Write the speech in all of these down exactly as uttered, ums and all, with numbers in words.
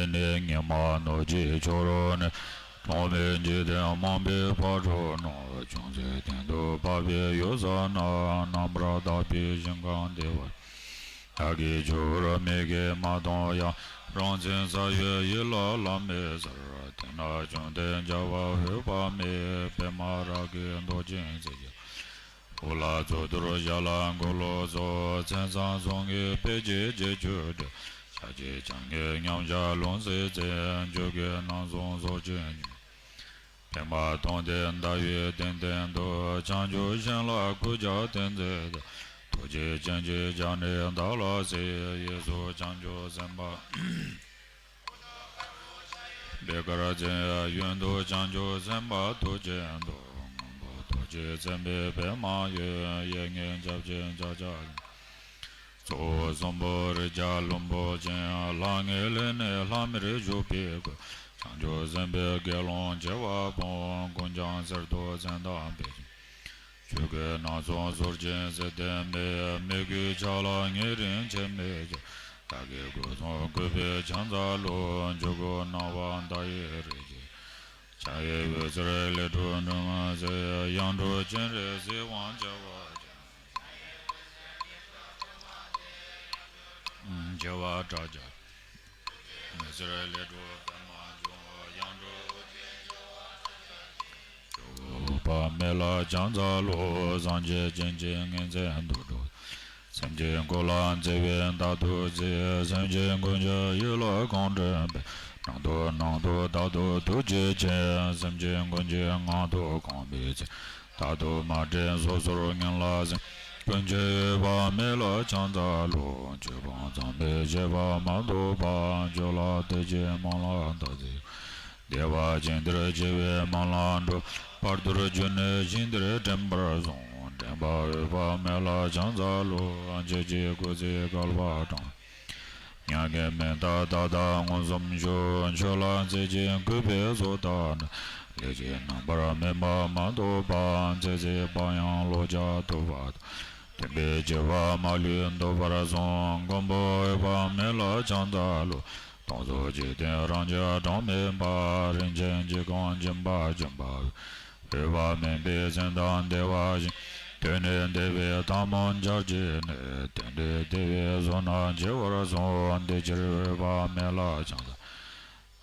ནས་ཉི་མ་ནུབ་ཀྱི་ཕྱོགས་རུ་ནི། གྲངས་མེད་འཇིག་རྟེན་མང་པོའི་ཕ་རོལ་ནུབ། ཅུང་ཟད་སྟེང་དུ་བབས་པའི་ཡུལ་ས་ན། རྣམ་པར་དག་པའི་ཞིང་ཁམས་བདེ་བ། བདག་གིས་ཆུ་བུར་མིག་གིས་མ་མཐོང་ཡང་། རང་མཚན་ས་གཞི་ཡིད་ལ་ལམ་མེད་ཟེར། དེ་ན་བཅོམ་ལྡན་རྒྱལ་བ་འོད་དཔག་མེད། པདྨ་རཱ་གའི་མདོག་ཅན་རྩེ་གཅིག་འོག་ལ་གཙུག་ཏོར་ཞབས་ལ་འཁོར་ལོ་སོགས། མཚན་བཟང་གསུང་གི་དཔལ་གྱིས་རྒྱ་ཆེར་སྒྲོགས། ཕྱག་རྒྱའི་ཕྱག་གཉིས་མཉམ་གཞག་ལྷུང་བཟེད་རྩེ། འཇུག་གི་རྣམ་གསུམ་གཟུགས་ཅན་ཉིད། པདྨ་སྟོང་ལྡན་ཟླ་བའི་གདན་སྟེང་དུ། བྱང་ཆུབ་ཤིང་ལ་གུས་ཕྱག་འཚལ་མཛད་དོ། ཐུགས་རྗེ་སྤྱན་གྱིས་སྦྱངས་ནས་བདག་ལ་གཟིགས། གཡས་སུ་བྱང་ཆུབ་སེམས་དཔའ་པད་དཀར་རྩེ། གཡོན་དུ་བྱང་ཆུབ་སེམས་དཔའ་ཐུགས་རྗེའི་མདོག་སྔོན་པོ་ཐུགས་རྗེས་མཚན་པའི་པདྨ་འོད། གཡས་ལྔའི་ཞབས་ཀྱིས་ཕྱག་རྒྱ་བཞི། གཙོ་བོ་གསུམ་པོ་རིགས་བརྒྱ་ལྷུན་པོ་ཅན། ལྷང་ངེ་ལས་ནི་ལྷ་མིར་བཞུགས་པའི་སྐུ། བྱང་ཆུབ་སེམས་དཔའི་དགེ་སློང་བྱེ་བ་སྤུངས། ཀུན་ཀྱང་གསེར་མདོག་མཚན་དང་དཔེ་བྱད། ཆོས་གོས་རྣམ་གསུམ་ཟུར་ཅན་གསེར་ལྡན་མའི། མོས་གུས་ཕྱག་ལ་ཉེ་རིང་ཆད་མེད་སྦྱར། བདག་གི་སྐུ་གསུང་གུས་པས་ཕྱག་འཚལ་ལོ། འཇུག་སྒོ་སྣང་བ་མཐའ་ཡས་རིགས་ཀྱི། ཕྱག་གཡས་འོད་ཟེར་ལས་གྲུབ་འབྲུ་མ་ཟེར། ཡང་འབྲུ་སྤྱན་རས་གཟིགས་དབང་བྱེ་བ་ཅན། བྱེ་བ་ཕྲག་བརྒྱ། འོད་ཟེར་ལས་གྲུབ་པདྨ་འབྱུང་། ཡང་འབྲུ་འོད་ཟེར་བྱེ་བ་ཕྲག་བརྒྱ། འོད་དཔག་མེད་ལ་ཕྱག་འཚལ་ལོ། སངས་རྒྱས་སྤྱན་གྱིས་ངན་མཚན་དུ་འགྲོ། སེམས་ཅན་ཀུན་ལ་བརྩེ་བས་བདག་ཏུ་གཟིགས། སེམས་ཅན་ཀུན་གྱི་ཡིད་ལ་གང་དྲན་པའི། ནང་དུ་ནང་དུ་བདག་ཏུ་ཐུགས་རྗེ་ཆེ། སེམས་ཅན་ཀུན་གྱི་ངང་དུ་གང་བའི་ཚེ། བདག་ཏུ་མ་དྲན་སོ་སོར་ངན་ལ་སེམས། ཀུན་གྱི་འོད་དཔག་མེད་ལ་ཕྱག་འཚལ་ལོ། ཆོས་སྤངས་གཙང་མའི་བཞེད་པ་མ་ཐོབ་པ། ཆོས་ལ་དད་ཅིང་སྨོན་ལམ་བཏབ་ཚེ། བདེ་བ་ཅན་དེར་སྐྱེ་བའི་སྨོན་ལམ་འགྲུབ། བར་དོར་གྱུར་ནས་ཞིང་དེར་འདྲེན་པར་སོང་། འདྲེན་པ་འོད་དཔག་མེད་ལ་ཕྱག་འཚལ་ལོ། ཁྱེད་ཀྱི་སྐུ་ཚེ་བསྐལ་པ་གྲངས། མྱ་ངན་མི་འདའ་ད་ལྟ་མངོན་སུམ་བཞུགས། ཆོས་ལ་རྩེ་གཅིག་གུས་པས་གཟོ་ལྟ་ན། ལས་ཀྱི་རྣམ་པར་སྨིན་པ་མ་ཐོབ་པ། ཚེ་ཟད་པ་ཡང་ལོག་རྒྱག་ཐུབ་པ་དང་། སྟོན་པའི་བྱ་བ་མ་ལུས་འགྲུབ་པར་གསུངས། མགོན་པོ་འོད་དཔག་མེད་ལ་ཕྱག་འཚལ་ལོ། སྟོང་གཟུགས་འཇིག་རྟེན་རང་རྒྱལ་གྲངས་མེད་པ། རིན་ཆེན་གྱི་གང་སྦྱིན་པ་སྦྱིན་པ། འོད་དཔག་མེད་པའི་མཚན་དང་བདེ་བ་ཅན། དུས་ནས་འདས་པའི་ཐལ་མོ་སྦྱར་བྱས་ནས། རྟེན་འབྲེལ་བདེ་བའི་བསོད་ནམས་བྱེ་བར་སོང་། དེ་ཕྱིར་འོད་དཔག་མེད་ལ་ཕྱག་འཚལ།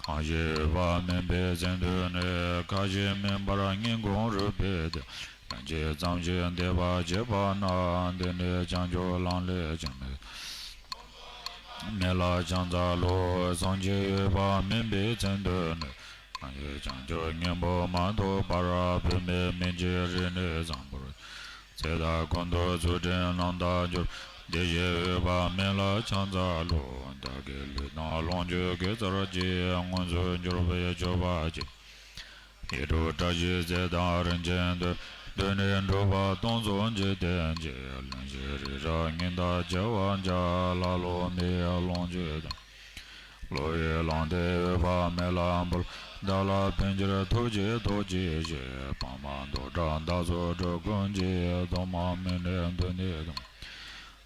གང་ཞིག་འོད་དཔག་མེད་པའི་མཚན་ཐོས་ནས། ཁ་ཞེ་མེད་པར་སྙིང་ཁོང་རུས་པའི་གཏིང་། ལན་གཅིག་ཙམ་ཞིག་བཟླས་པ་བྱས་པ་ན། དེ་ནི་བྱང་ཆུབ་ལམ་ལས་ཕྱིར་མི་འོང་། མེད་ལ་ཕྱག་འཚལ་ལོ། སངས་རྒྱས་འོད་དཔག་མེད་པའི་མཚན་ཐོས་ནས། གང་ཞིག་བྱང་ཆུབ་སྙིང་པོ་མ་ཐོབ་པར། བུད་མེད་མིན་གྱི་རིགས་ནི་བཟང་པོར། ཚེ་དང་ཀུན་ཏུ་ཚུལ་ཁྲིམས་རྣམ་དག་གྱུར། དེ་ཞིག་འོད་དཔག་མེད་ལ་ཕྱག་འཚལ་ལོ། བདག་གི་ལུས་དང་ལོངས་སྤྱོད་དགེ་རྩར་གྱིས། མངོན་སུམ་གྱུར་པའི་སྤྱོད་པ་ཅན། ཡིད་འཕྲོག་བཀྲ་ཤིས་ཚེ་དང་རིན་ཆེན་དོན། དེ་ནི་འགྲུབ་པ་སྟོང་གཟུགས་འཇིག་རྟེན་གྱི། གླེན་གཤེར་རི་རབ་ཉི་ཟླ་བྱེ་བ་ཕྲག། ཀླ་ཀློ་མིའི་ལོངས་སྤྱོད་དང་། གློ་བུར་ལང་སྟེ་འོད་དཔག་མེད་ལ་འབུལ། བདག་ལ་ཕན་ཕྱིར་ཐུགས་རྗེས་ཐོགས་མཆི་ཞེས། དཔག་མ་དོ་འདྲ་བདག་སོགས་འགྲོ་ཀུན་གྱི། གདོང་དམར་མིག་ནི་མདུན་ནས་ལྡང་།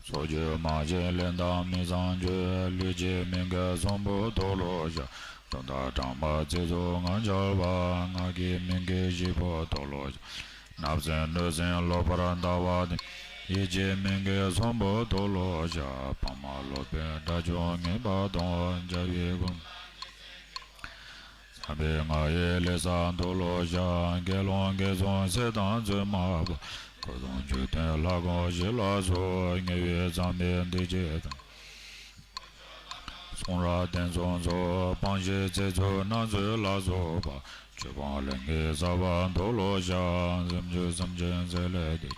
སོགས་ཀྱི་མ་བྱིན་ལས་དང་མི་བཟང་སྤྱོད། ལུས་ཀྱི་མིང་གི་ཚོམ་བུ་དོག་ལོ་བཞག། གདོང་དང་བྲམ་ཟེ་ཚོགས་ངར་འཆར་བ། ངག་གི་མིང་གི་བཞེས་པོ་དོག་ལོ་བཞག། བརྣབ་སེམས་གནོད་སེམས་ལོག་པར་ལྟ་བ་དང་། ཡིད་ཀྱི་མིང་གི་ཚོམ་བུ་དོག་ལོ་བཞག། དཔག་མ་ལོག་པའི་དགྲ་བཅོམ་ངེས་པ་དང་། འཇའ་བའི་གོང་། བསམ་པའི་ངག་ཡིད་ལས་བསགས་དོག་ལོ་བཞག། དགེ་སློང་དགེ་ཚོགས་སྲས་དང་བཙུན་མ་པོ། འཁོར་དང་འཇིག་རྟེན་ལྷ་ཁང་བཞི་ལ་སོགས། ཉེ་བའི་ཚང་མས་འདི་སྐད་དང་། གསུང་རབ་བསྟན་སྲུང་སོགས། སྤང་བྱའི་ཚིག་རྩུབ་སྣ་ཚོགས་ལ་སོགས་པ། ཆོས་སྤངས་ལས་ངན་བསགས་པ་དོག་ལོ་བཞག། སེམས་ཅན་སེམས་ཅན་ཚེ་ལས་འདས།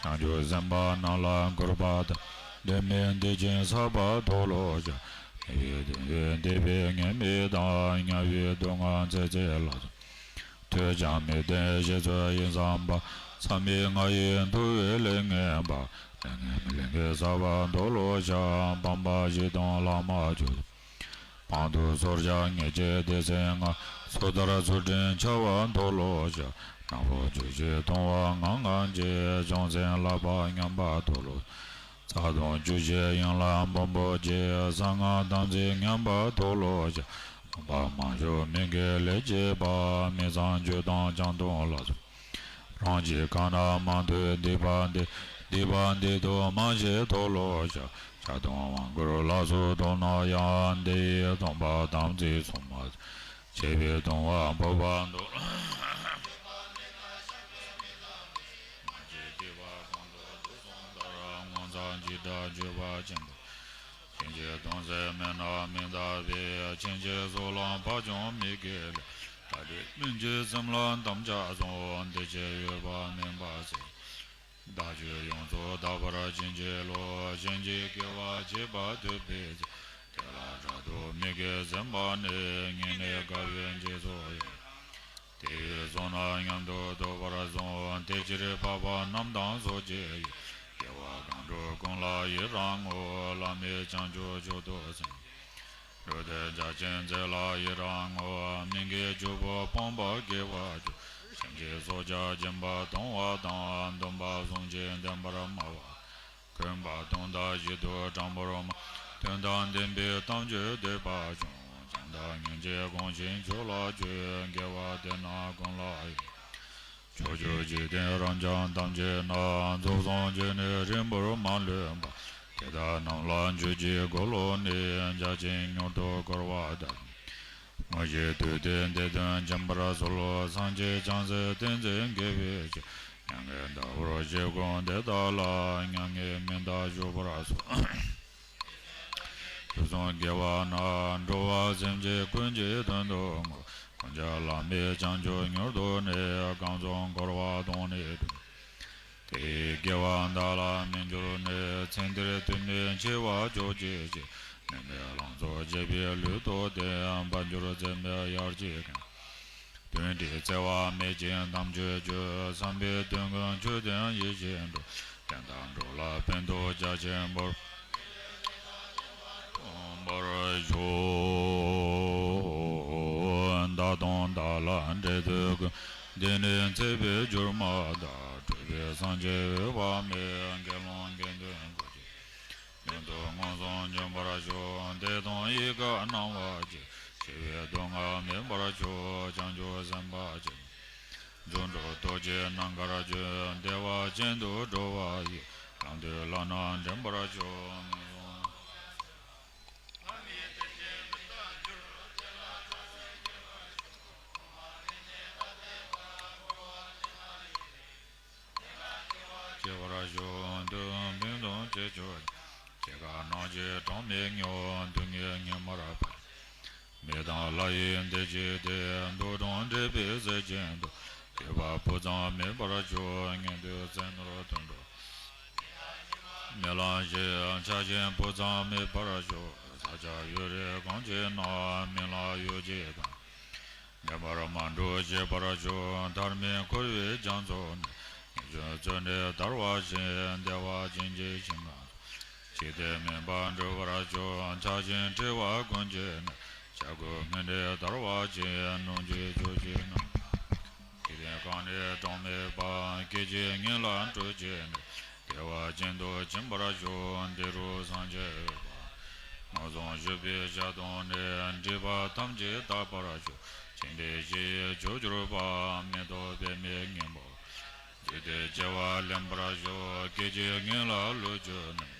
བྱང་ཆུབ་སེམས་དཔའ་རྣམས་ལ་གུས་པ་དང་། དོན་མེད་སྡིག་ཅན་བསགས་པ་དོག་ལོ་བཞག། ཉེ་བའི་དོན་ཡོད་འདས་པའི་ངན་སྨོད་དང་། དམྱལ་བའི་སྡུག་བསྔལ་ཚེ་ཚད་ལ་སོགས། ཐོས་ཀྱང་མི་བདེན་བཤད་ཚུལ་ཡིན་བསམ་པ། མཚམས་མེད་ང་ཡི་འདུལ་བའི་ལས་ངན་པ། ལས་ངན་ལས་ངན་བསགས་པ་དོག་ལོ་བཞག། སྤངས་པ་བཞི་དང་ལམ་སྦྱོར། དཔང་དུ་གསོལ་ཇ་ཉེས་བྱས་སྡེ་ཚན་ལྔ། སོ་ཐར་ཚུལ་ཁྲིམས་འཆལ་བ་དོག་ལོ་བཞག། ནག་པོ་ཆོས་བྱེད་གཏོང་བ་ངང་ངམ་བྱེད། བྱང་སེམས་ལག་པ་ཉམས་པ་དོག་ལོ། རྩ་ལྟུང་བཅུ་བཞི་ཡན་ལག་འབུམ་པོ་ཆེ། གསང་སྔགས་དམ་ཚིག་ཉམས་པ་མཐོལ་ལོ་བཤགས། སྡོམ་པ་མང་ཤོས་མི་དགེ་ལས་བྱེད་པ། མི་གཙང་ཆོས་དང་ཆང་འཐུང་ལ་སོགས། རང་གཞན་གང་ན་མང་དུ་སྡིག་པ་འདི། སྡིག་པ་འདི་དག་མ་བྱས་མཐོལ་ལོ་བཤགས། ཇ་དང་དབང་བསྐུར་ལ་སོགས་བཏུང་ན་ཡང་། དེ་ཡི་སྡོམ་པ་དམ་ཚིག་སྲུང་མ་བྱས་པའི་ལྟུང་བ་འབག་པ་མཐོལ། མ་བྱས་སྡིག་པ་གང་དག་དུག་གསུམ་ལྟར། ངོ་མཚར་འཇིགས་སྐྲག་འགྱོད་པ་ཅན་དུ། ཕྱིན་ཆད་ལྟུང་ཟད་མེད་ན་མི་འདའ་བས། ཕྱིན་ཆད་སྲོག་ལ་ཕར་བྱུང་མི་དགེ་ལས། ད་རེས་སྨིན་བྱེད་སེམས་ལ་དམ་བཅའ་བཟུང་། འདི་ཕྱིར་འོས་པ་སྨིན་པར་བྱེད། བདག་རྒྱུད་ཡོངས་སུ་དག་པར་བྱིན་གྱིས་རློབས། ཕྱིན་ཆད་དགེ་བ་བྱེད་པ་ཐོས་པའི་ཚེ། དེ་ལ་དྲག་ཏུ་མི་དགེ་ཟིན་པ་ནི། སྔོན་ནས་དགའ་བའི་འཇིགས་སོགས་ཡོད། དེ་ཡི་ཚོགས་རྣམས་མཉམ་དུ་བཟློག་པར་གསོལ། དེ་ཕྱིར་འཕགས་པ་རྣམས་དང་ཚོགས་ཀྱི་ཡུལ། དགེ་བ་གང་བསྒྲུབས་ཀུན་ལ་ཡི་རང་ངོ་། བླ་མེད་བྱང་ཆུབ་མཆོག་ཏུ་སེམས། འགྲོ་དོན་རྒྱ་ཆེན་མཛད་ལ་ཡི་རང་ངོ་། མི་དགེ་བཅུ་པོ་སྤོང་བར་དགེ་བ་བཅུ། སེམས་ཅན་སྲོག་ཆགས་སྦྱིན་པ་གཏོང་བ་དང་། སྡོམ་པ་བཟུང་ཞིང་བདེན་པར་སྨྲ་བ། འཁོན་པ་གདུང་དང་གཞུ་དུ་དྲང་པོར་སྨྲ། དོན་དང་ལྡན་པའི་གཏམ་བརྗོད་འདོད་པ་ཆུང་། བྱམས་དང་སྙིང་རྗེ་སྒོམ་ཞིང་ཆོས་ལ་སྤྱོད། དགེ་བ་དེ་རྣམས་ཀུན་ལ་ཡི། ཕྱོགས་བཅུའི་འཇིག་རྟེན་རབ་འབྱམས་ཐམས་ཅད་ན། རྫོགས་སངས་རྒྱས་ནས་རིང་པོར་མ་ལུས་པ། དེ་དག་རྣམས་ལ་འཇུག་བྱེད་འགོག་བློ་ནི། རྒྱ་ཆེན་མྱུར་དུ་འཁོར་བ་དག་དངོས་གཞི་དུས་མཐའི་འདས་དོན་བྱིན་པར་གསོལ། སངས་རྒྱས་བྱང་སེམས་ཏིང་འཛིན་དགེ་བའི་ཆོས། མྱ་ངན་འདའ་བར་བྱེད་ཀུན་དེ་དག་ལ། མྱ་ངན་མི་འདའ་བཞུགས་པར་གསོལ། དུས་གསུམ་དགེ་བ་རྣམས་འགྲོ་བ་སེམས་ཅན་ཀུན་གྱི་དོན་དུ་བསྔོ། ཀུན་ཀྱང་བླ་མེད་བྱང་ཆུབ་མྱུར་ཐོབ་ནས། གང་བྱུང་འཁོར་བ་དོན་ནི་བསྒྲུབ། དེ་ཡི་དགེ་བ་བདག་ལ་མི་འགྱུར་ནས། ཚེ་འདིར་དུས་མིན་འཆི་བ་མཆོག་བྱེད་ཕྱིར། མི་མེད་ལང་ཚོ་བྱེད་པའི་ལུས་ཐོབ་སྟེ། དཔལ་འབྱོར་ཚད་མེད་དབྱར་སྐྱེས་ཀུན། དོན་དེ་བརྩེ་བ་མེད་ཅིང་དམ་ཆོས་སྤྱོད། བསམ་པའི་དོན་ཀུན་ཆོས་དོན་ཡིད་བཞིན་འགྲུབ། བསྟན་དང་འགྲོ་ལ་ཕན་ཐོགས་རྒྱ་ཆེན་པོར། འབར་ཤོག། བདག་དང་བདག་ལ་འབྲེལ་འདོད་ཀུན། འདི་ནི་ཚེ་འཕོས་གྱུར་མ་ཐག། སྤྲུལ་པའི་སངས་རྒྱས་འོད་དཔག་མེད། དགེ་སློང་དགེ་འདུན་གོ་ཆེ། མྱུར་དུ་མངོན་སུམ་འབྱོན་པར་ཤོག། བདེ་སྟོང་ཡིད་དགའ་སྣང་བ་སྐྱེ། འཆི་བའི་སྡུག་བསྔལ་མེད་པར་ཤོག། བྱང་ཆུབ་སེམས་དཔའ་ཆེན་པོ། རྫུ་འཕྲུལ་རྡོ་རྗེ་རྣམ་དཀར་སྤྱོད། བདེ་བ་ཅན་དུ་འགྲོ་བ་ཡི། ལམ་དུས་ལ་ནི་འདྲེན་པར་ཤོག། མངོན་སུམ། སྐྱེ་བར་ཤོག། དུས་ཀུན་ཕན་ཐོགས་ཅི་ལྕོགས། སྐྱེ་རྒ་ན་འཆི་གྲངས་མེད་མྱོང་། སྡུག་བསྔལ་ངན་མར་བར། མི་དང་ལྷ་ཡི་འདུ་བྱེད་དེ། འདུ་འགྲོ་འདྲེན་པའི་ཟས་ཅན་དུ། འདོད་པ་སྤུ་ཙམ་མེད་པར་ཤོག། ངན་འདོད་བཙན་ནོར་དུད་འགྲོ། མི་ལང་ཞེས་ཆགས་ཞེན་སྤུ་ཙམ་མེད་པར་ཤོག། ས་ཆ་ཡུལ་རིས་གང་ཅིའི་ནང་། མི་ལང་གཡོ་བྱེད་གང་། ངན་པར་མ་འགྲོ་ཤེས་པར་ཤོག། ཐར་མེད་འཁོར་བའི་རྒྱ་མཚོ་ནས། ངེས་འབྱུང་བརྩོན་འགྲུས་དར་བ་བཞིན། བདེ་བ་ཅན་གྱི་ཞིང་ཁམས། ཇི་སྟེ་སྨིན་པ་འགྲུབ་པར་ཤོག། ཆགས་ཞེན་བྲལ་བ་ཀུན་གྱི་གནས། བྱ་རྒོད་སྔོན་འདྲེན་དར་བ་ཅན། གནོང་འགྱོད་སྐྱོ་ཤས་རྣམས། འཇིག་རྟེན་གང་ནས་གྲངས་མེད་པ། སྐད་ཅིག་སྔོན་ལ་འགྲོ་བྱེད་ནས། བདེ་བ་ཅན་དུ་ཕྱིན་པར་ཤོག། འདི་རུ་སངས་རྒྱས་འོད་དཔག་མངོན་སུམ་བཞུགས་པའི་ཞལ་དུ་གནས། སྒྲིབ་པ་ཐམས་ཅད་དག་པར་ཤོག། ཕྱིན་དེ་གཞི་ཡི་ཆོས་གྱུར་པ། མི་ལྡོག་པའི་མིག་སྙིང་པོ། བདུད་སྡེ་བྱེ་བ་ལེན་པར་ཤོག། སྐད་ཅིག་སྔོན་ལ་ལུས་ཅན་རྣམས།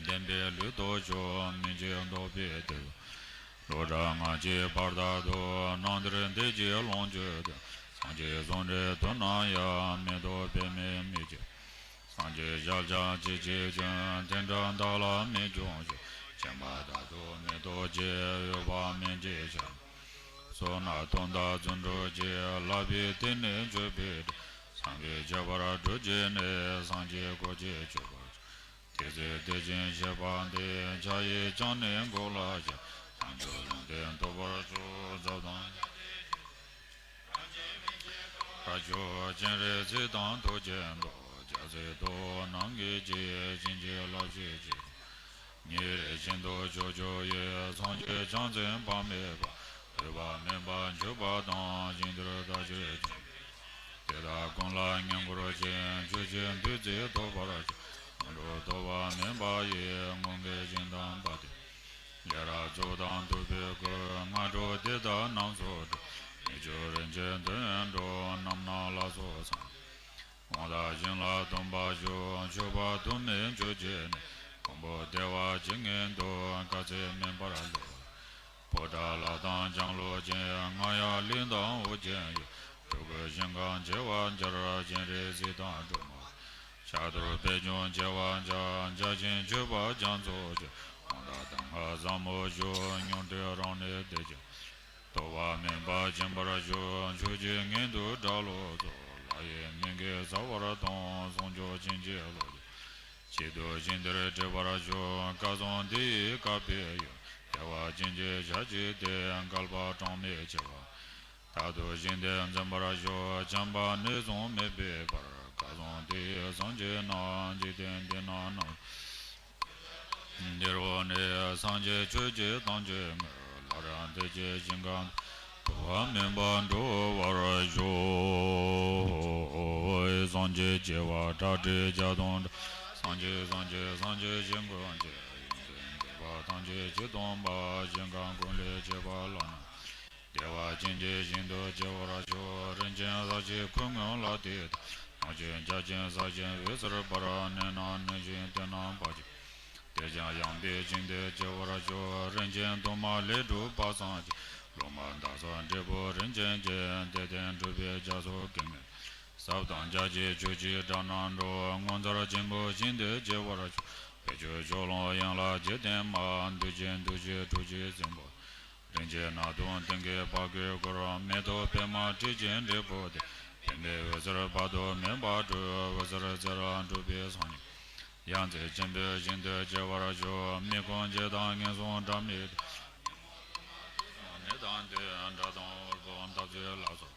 བདེན་པའི་ལུས་ཐོབ་ཤོག། སྨིན་བྱེད་རྟོགས་པའི་དེད་དཔོན། ལོ་གྲངས་སྔ་ཕྱིའི་བར་དག་ཏུ། སྣང་མཐར་འདས་ཀྱི་ལོངས་སྤྱོད་དོན། སངས་རྒྱས་གསུང་གྲོལ་དོན་རྣམས་ཡང་། མི་ལྡོག་པའི་མིག་མི་ཕྱེད། སངས་རྒྱས་ཞལ་ཕྱག་ཅི་མཆིས་ཀྱང་། དེ་འདྲ་བདག་ལ་མི་འབྱུང་ཞིང་། ཞེན་པ་དག་ཏུ་མི་ལྟོས་ཀྱི། འོད་དཔག་མེད་ཀྱི་ཞལ། བསོད་ནམས་དོན་དང་རྫུ་འཕྲུལ་གྱིས། བསླབ་པའི་ཐད་ནས་མཆོད་པའི་སྒྲ། བསམ་པའི་ཁྱད་པར་སྒྲུབ་བྱས་ནས། སངས་རྒྱས་སྐུ་ཅིག་མཆོད་པར་བྱ། དེ་ཚེ་བདེ་ཞིང་གཤེགས་པ་འདི། ཕྱག་གཡས་བརྐྱང་ནས་མགོ་ལ་ཞོན། བྱང་ཆུབ་ལུང་བསྟན་ཐོབ་པར་ཤོག། ཛབ་དང་། ར་ཤོ་སྤྱན་རས་གཟིགས་དང་ཐུགས་རྗེ་མདོ། རྒྱལ་སྲས་ཐུབ་དབང་རྣམ་བསྒྱུར་གྱིས། བྱིན་གྱིས་བརླབ་ཕྱིར་བགྱི། ཉེ་རིང་ཤིན་ཏུ་ཕྱོགས་བཅུ་ཡི། སངས་རྒྱས་བྱང་སེམས་དཔག་མེད་པ། འོད་དཔག་མེད་པ་མཆོད་པ་དང་། ཞིང་དུ་བདག་ཕྱིར་བྱོན། དེ་དག་ཀུན་ལ་བསྙེན་བཀུར་ཞིང་། ཆོས་ཀྱི་བདུད་རྩི་ཐོབ་པར་བྱ། འགྲོ་ལྡོག་པ་མེད་པ་ཡི། དངོས་འགལ་ཞིང་དམ་པ་སྟེ། ལས་རབ་རྫོགས་དང་ཐུབ་པའི་སྐུ། སྔ་དྲོ་འདི་དག་རྣམས་སུ་འགྲོ། མི་བསྐྱོད་རིན་ཆེན་དོན་ཡོད་འགྲོ། རྣམ་སྣང་ལ་སོགས་སངས། དབང་དང་ཞིང་ལ་སྟོན་པར་ཞུ། མཆོད་པ་དུ་མས་མཆོད་བྱས་ནས། མགོན་པོ་བདེ་བ་ཇི་སྙེད་དུ། དཀའ་ཚེགས་མེད་པར་ལེགས། པུ་ཊ་ལ་དང་ལྕང་ལོ་ཅན། རྔ་ཡབ་གླིང་དང་ཨོ་རྒྱན་ཡུལ། སྤྲུལ་སྐུ་ཞིང་ཁམས་བྱེ་བ་འབྱར། སྤྱན་རས་གཟིགས་དང་སྒྲོལ་མ། ཕྱག་རྡོར་པད་འབྱུང་བྱེ་བ་འབྱར། བརྒྱ་བྱིན་མཆོད་པ་རྒྱ་མཚོ་ཆེ། དབང་དང་གདམས་ངག་ཟབ་མོ་ཞུ། མྱུར་དུ་རང་ལུས་བདེ་ཅིང་། ལྡོག་པ་མེད་པར་འབྱིན་པར་ཞུ། ཆོས་ཀྱི་དངོས་གྲུབ་དགྲ་ལོག་སོགས། ལྷ་ཡི་མིང་གིས་བྱ་བར་སྟོན། ཟུང་འཇུག་བྱིན་གྱིས་རློབ་སྟེ། ཆེད་དུ་ཞིང་དེར་འགྲིབ་པར་ཞུ། སྐལ་བཟང་དེ་ཡི་བཀའ་དཔེ་ཡོད། བདེ་བ་ཅན་གྱི་ཞལ་གཅིག་སྟེ། བསྐལ་པ་གྲངས་མེད་འཆི་བ། རྟག་ཏུ་ཞིང་དེར་འཛིན་པར་ཞུ། བྱམས་པ་ནུས་གསུམ་མེད་པའི་བར། སྐལ་བཟང་དེ་ཡི་སངས་རྒྱས་རྣམས། འཇིག་རྟེན་འདི་ན་སྣང་། འདིར་འོངས་ནས་སངས་རྒྱས་ཆོས་ཀྱི་དམ་ཆོས་དངོས། སླར་ཡང་འདི་ཕྱིར་ཞིང་ཁམས་ལྡོག་པ་མེད་པར་འགྲོ་བར་ཤོག། སངས་རྒྱས་བྱེ་བ་ཁྲག་ཁྲིག་བརྒྱ་སྟོང་འདྲ། སངས་རྒྱས་སངས་རྒྱས་སངས་རྒྱས་ཞིང་ཀུན་གྱི། ཡོན་ཏན་བདེ་བ་ཐམས་ཅད་ཇི་སྟོང་པ། ཞིང་ཁམས་ཀུན་ལས་ཁྱད་པར་ལྷ་རྣམས། བདེ་བ་ཅན་གྱི་ཞིང་དུ་སྐྱེ་བར་ཤོག། རིན་ཆེན་ས་གཞི་ཁུག་རྔོན་ལ་དེ་དག། ལོངས་སྤྱོད་རྒྱ་ཆེན་ས་ཆེན་འོད་གསལ་འབར། གནས་རྣམས་ནུས་ཤིང་དེ་རྣམས་བག་ཅན། དེ་བཞིན་ཡངས་པའི་ཞིང་དུ་སྐྱེ་བར་ཤོག། རིན་ཆེན་དུ་མ་ལས་གྲུབ་པ་སངས་རྒྱས། ལོ་མ་ཟླ་གསུམ་འབྲས་བུ་རིན་ཆེན་གྱི། དེ་སྟེང་འབྲུག་པའི་རྒྱ་མཚོ་གེགས་མེད། ཟབ་དང་རྒྱ་ཆེའི་ཆོས་ཀྱི་སྒྲ་རྣམས་སྒྲོག། ངོ་མཚར་ཆེན་པོའི་ཞིང་དུ་སྐྱེ་བར་ཤོག། བེད་སྤྱོད་ཕྱོགས་ལྷུང་ཡན་ལག་བརྒྱད་ལྡན་མ། འདུས་བྱས་འདུ་བྱེད་དྲུག་ཅུའི་སྲིན་པོ། རིན་ཆེན་སྣ་བདུན་མཐིང་གི་ཕག་གིས་བསྐོར། མེ་ཏོག་པདྨ་དྲི་ཆེན་འབྲས་བུ་སྟེ། པདྨའི་འོད་ཟེར་དཔག་ཏུ་མེད་པ་སྤྲོས། འོད་ཟེར་རྩེ་རབ་འབྲུག་པའི་སངས་རྒྱས། ཡང་རྩེ་ཆེན་པོའི་ཞིང་དུ་སྐྱེ་བར་ཤོག། མི་ཁོང་འཇིག་དང་ངན་སོང་སྒྲ་མི་སྒྲོག། ནད་དང་བདུད་དགྲ་དང་དབུལ་ཕོངས་འཐབ་རྩོད་ལ་སོགས།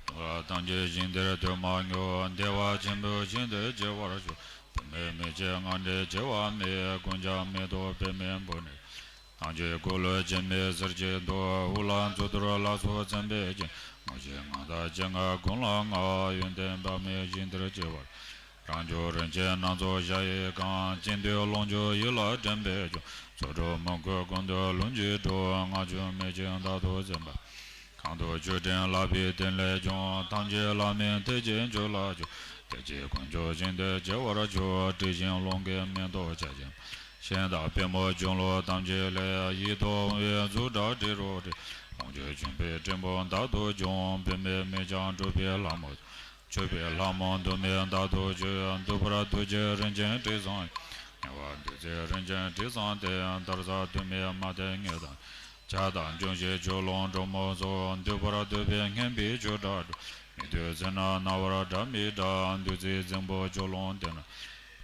སྡུག་བསྔལ་ཐམས་ཅད་ཞིང་དེར་སྡོད་མ་མྱོང་། བདེ་བ་ཆེན་པོའི་ཞིང་དུ་སྐྱེ་བར་ཤོག། བུད་མེད་མི་ཕྱེད་སྔ་འདྲིས་བྱེད་པ་མེད། ཀུན་ཀྱང་མེ་ཏོག་པདྨའི་སྤུ་ནས། ཐམས་ཅད་འཁོར་ལོས་འཇིགས་མེད་གསེར་གྱི་མདོག། དབུ་ལ་མཚོ་གཏེར་ལ་སོགས་མཚན་དཔེ་ཅན། དངོས་གཞི་ངང་དང་ལྕེ་ལྔ་ཀུན་ལ་མངའ། ཡོན་ཏན་དཔག་མེད་ཞིང་དེར་སྐྱེ་བར། རང་བྱུང་རིན་ཆེན་སྣ་ཚོགས་ཞལ་ཡིས་གང་། ཅི་འདོད་ལོངས་སྤྱོད་ཡིད་ལ་དྲན་པས་སྐྱོང་། ཚོགས་དྲུག་མོས་གུས་ཀུན་ཏུ་ལྷུན་གྱིས་གྲུབ། སྔར་བྱུང་མི་ཕྱེད་བདག་ཏུ་འཛིན་པ། གང་དུ་ཆོས་དྲན་ལག་པའི་རྟེན་ལས་བྱུང་། ཐམས་ཅད་ལ་མིང་དེ་བཞིན་བརྗོད་ལ་སྤྱོད། དེ་ཕྱིར་དཀོན་མཆོག་ཞིང་དུ་སྐྱེ་བར་ཤོག། དྲི་ཞིམ་རླུང་གི་མེ་ཏོག་ཆར་ཆེན། ཤིང་དང་པདྨོ་ཆུ་ལོག་ཐམས་ཅད་ལས། ཡིད་དུ་འོང་བའི་གཙུག་སྒྲ་དྲི་རོ་དྲི། ལོངས་སྤྱོད་འབྱུང་པོའི་སྤྲིན་ཕུང་བདག་ཏུ་འབྱུང་། བུད་མེད་མི་འཆང་གྲུབ་པའི་ལྷ་མོ། མཆོད་པའི་ལྷ་མོ་དུ་མས་བདག་ཏུ་མཆོད། བདུག་པར་བདུག་བྱེད་རིན་ཆེན་དྲི་བཟང་། ཉེ་བར་བདུག་བྱེད་རིན་ཆེན་དྲི་བཟང་སྟེ། དར་ཟབ་དུ་མས་མ་བསྟེན་ངད་དང་། ཇ་དང་འབྱུང་བཞིའི་ཆུ་ཀླུང་གྲོ་མོ་སོགས། བདུག་པར་བདུག་པས་བསྙེན་པའི་ཆུ་སྒྲ་སྒྲོག། མི་འདོད་ཚེ་ན་རྣ་བར་སྒྲ་མི་གྲག། བདུད་རྩིའི་རྫིང་བུ་ཆུ་ཀླུང་དེ་ན།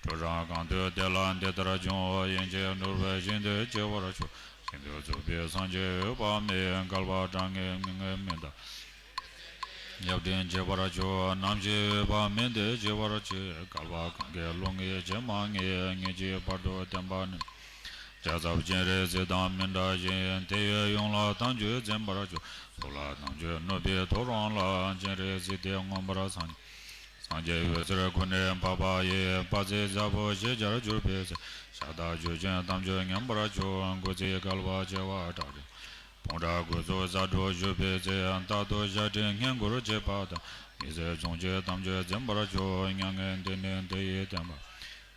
གྲོལ་རང་གང་འདོད་དེ་ལ་འདི་ལྟར་འབྱུང་། ཡིད་ཆེས་ནོར་བུའི་ཞིང་དུ་སྐྱེ་བར་ཤོག། ཞིང་དུ་རྫོགས་པའི་སངས་རྒྱས་འོད་དཔག་མེད། བསྐལ་པ་གྲངས་ངེས་མི་མངོན་མི་འདའ། ཡབ་སྤྲིན་འབྱེད་པར་ཤོག། རྣམ་ཤེས་འོད་དཔག་མེད་དེ་འཇིག་པར་བྱེད། བསྐལ་པ་གང་གི་ཀླུང་ངེས་བྱེ་མ་ངེས། ངེས་ཀྱི་བར་དུ་བརྟན་པ་ནི། རྒྱལ་ཚབ་སྤྱན་རས་གཟིགས་དང་མི་འབྲལ་ཞིང་། དེ་ཡི་ཡུམ་ལ་དམ་ཆོས་འཛིན་པར་ཤོག། ཚོགས་ལ་དམ་ཆོས་ནོད་པའི་ཐོ་རངས་ལ། སྤྱན་རས་གཟིགས་དེ་མངོན་པར་སངས། སངས་རྒྱས་འོད་ཟེར་ཀུན་ནས་འཕགས་པ་ཡི། དཔལ་བརྩེགས་ཞལ་ཕོ་ཞེས་བྱར་གྱུར་པའི་ཚེ། ཞལ་ལྟ་ཆོས་ཅན་དམ་ཆོས་ཉན་པར་ཤོག། སྐུ་ཚེ་བསྐལ་པ་བྱེ་བ་ཁྲག་ཁྲིག། སྤུངས་དགྲ་བགོས་ཚོགས་ཟ་འཕྲོག་བཞུགས་པའི་ཚེ། རྟག་ཏུ་ཞབས་འདྲེན་བསྙེན་བཀུར་བྱེད་པ་དང་། མི་ཟད་གཟུངས་ཀྱི་དམ་ཆོས་འཛིན་པར་ཤོག། མྱ་ངན་འདས་ནས་འདི་ཡི་བསྟན་པ།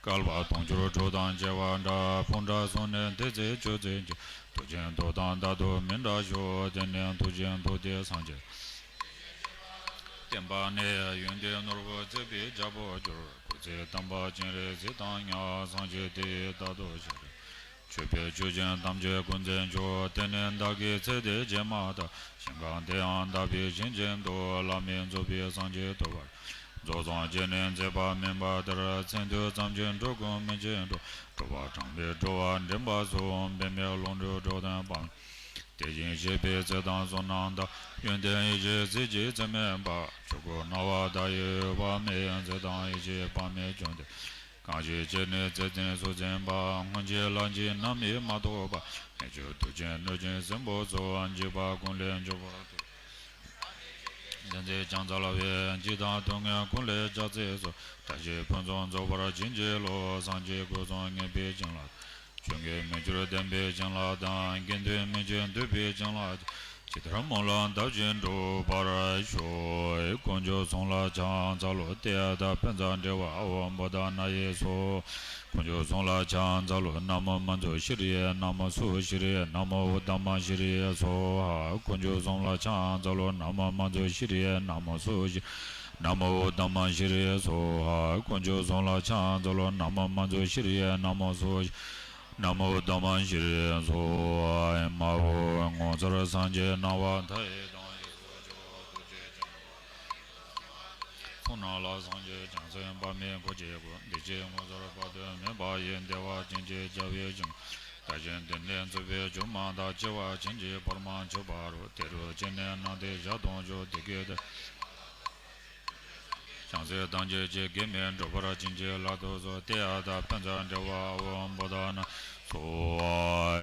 བསྐལ་པ་དུང་ཕྱུར་དྲུག་དང་བྱེ་བ་འདྲ། སྤུངས་དགྲ་སྲུང་ནས་འདི་ཚེ་མཆོད་རྫས་མཆོད། དུག་ཅན་དུག་དང་བདག་ཏུ་མི་འབྲལ་ཤོག། དེ་ནས་དུག་ཅན་དུག་སྟེ་སངས་རྒྱས། བསྟན་པ་ནི་ཡོན་ཏན་ནོར་བུ་བརྩེགས་པའི་རྒྱལ་པོར་གྱུར། སྐུ་ཚེ་དམ་པ་སྤྱན་རས་གཟིགས་དང་མཉམ། སངས་རྒྱས་དེ་ཡི་རྟག་ཏུ་ཞལ་མཆོད། མཆོད་པའི་ཆོས་ཅན་ཐམས་ཅད་ཀུན་མཛད་མཆོག། དེ་ནི་བདག་གིས་ཚེ་འདི་སྐྱེལ་མ་ཐག། ཞིང་ཁམས་དེ་ཡང་དག་པའི་ཞིང་ཆེན་དུ། བླ་མེད་རྫོགས་པའི་སངས་རྒྱས་ཐོབ་པར། རྫོགས་སངས་རྒྱས་ནི་མཛད་པ་མིན་པ་ལྟར། མཚན་དུས་ཙམ་གྱི་འགྲོ་ཀུན་མི་བྱེད་འགྲོ། འགྲོ་བ་གྲངས་མེད་འགྲོ་བ་འདྲེན་པ་སོགས། འབད་མེད་ཀློང་དུ་འགྲོ་དོན་སྤང་། དེ་བཞིན་གཤེགས་པའི་ཚེ་དང་བསོད་ནམས་དང་། ཡོན་ཏན་ཡེ་ཤེས་ཟིལ་གྱིས་ཚིམ་མེད་པ། ཆོས་སྐུ་སྣང་བ་མཐའ་ཡས་འོད་དཔག་མེད། ཚེ་དང་ཡེ་ཤེས་དཔག་མེད་བྱོན་ཏེ། གང་ཞིག་ཅི་ནས་ཚེ་བརྟན་སུ་འཛིན་པ། སྔོན་གྱི་ལྷ་གཉིས་ནམ་ཡང་མ་ཐོབ་པ། མི་བསྐྱོད་དུས་ཀྱི་གནོད་སྦྱིན་སྲིན་པོ་སོགས། འཇིགས་པ་ཀུན་ལས་སྐྱོབ་པར་ཐུགས། འདི་ཚེ་ཀྱང་འཚལ་བས་འཇིགས་དང་སྡུག་བསྔལ་ཀུན་ལས་སྐྱབས་མཛད་སོ། བཀྲ་ཤིས་ཕུན་སུམ་རྫོགས་པར་བྱིན་གྱིས་རློབས། སངས་རྒྱས་སྐུ་གསུམ་ངེས་པའི་བྱིན་རླབས། ཆོས་དགེ་མི་འགྱུར་བདེན་པའི་བྱིན་རླབས་དང་། དགེ་འདུན་མི་འབྱེད་འདུས་པའི་བྱིན་རླབས། ཇི་ལྟར་སྨོན་ལམ་བཏབ་ཅིང་འགྲུབ་པར་ཤོག། དཀོན་མཆོག་གསུམ་ལ་ཕྱག་འཚལ་ལོ། ཏདྱ་ཐཱ། དཔལ་བརྩེགས་འགྲེལ་པ། ཨ་ཧོ་བོ་དྷ་ན་ཡེ་སྭཱ་ཧཱ། དཀོན་མཆོག་གསུམ་ལ་ཕྱག་འཚལ་ལོ། ན་མོ་མཉྫུ་ཤྲཱི་ཡེ། ན་མོ་སྭཱ་ཤྲཱི་ཡེ། ན་མོ་ཨུ་ཏ་མ་ཤྲཱི་ཡེ་སྭཱ་ཧཱ། དཀོན་མཆོག་གསུམ་ལ་ཕྱག་འཚལ་ལོ། ན་མོ་མཉྫུ་ཤྲཱི་ཡེ། ན་མོ་སྭཱ་ཤྲཱི། ན་མོ་ཨུ་ཏ་མ་ཤྲཱི་ཡེ་སྭཱ་ཧཱ། དཀོན་མཆོག་གསུམ་ལ་ཕྱག་འཚལ་ལོ། ན་མོ་མཉྫུ་ཤྲཱི་ཡེ། ན་མོ་སྭཱ་ཤྲཱི། ན་མོ་ཨུ་ཏ་མ་ཤྲཱི་ཡེ་སྭཱ་ཧཱ། ཨེ་མ་ཧོ། ངོ་མཚར་སངས་རྒྱས་སྣང་བ་མཐའ་ཡས་དང་། ཡེ་ཤེས་ཆེ་བ་ཐུགས་རྗེ་ཅན། ཚོགས་རྣམས་ལ་སངས་རྒྱས་བྱང་སེམས་དཔག་མེད་འཁོར་གྱིས་བསྐོར། བདེ་གཤེགས་ངོ་མཚར་དཔག་ཏུ་མེད་པ་ཡི། བདེ་བ་ཅན་གྱི་རྒྱལ་བའི་ཞིང་། བདག་གཞན་འདི་ནས་འཚོལ་བའི་རྒྱུ་མ་དག། སྐྱེ་བ་ཕྱིན་ཅི་བར་མ་མཆིས་པ་རུ། དེ་རུ་སྐྱེས་ནས་སྣང་མཐའི་ཞལ་མཐོང་ཤོག། དེ་སྐད་དུ་བྱང་སེམས་ཐམས་ཅད་ཀྱིས་གེགས་མེད་འགྲུབ་པར་བྱིན་གྱིས་བརླབ་ཏུ་གསོལ། ཏདྱ་ཐཱ། དཔལ་བརྩེགས་འགྲེལ་པ། ཨ་ཧོ་བོ་དྷ་ན་སྭཱ་ཧཱ།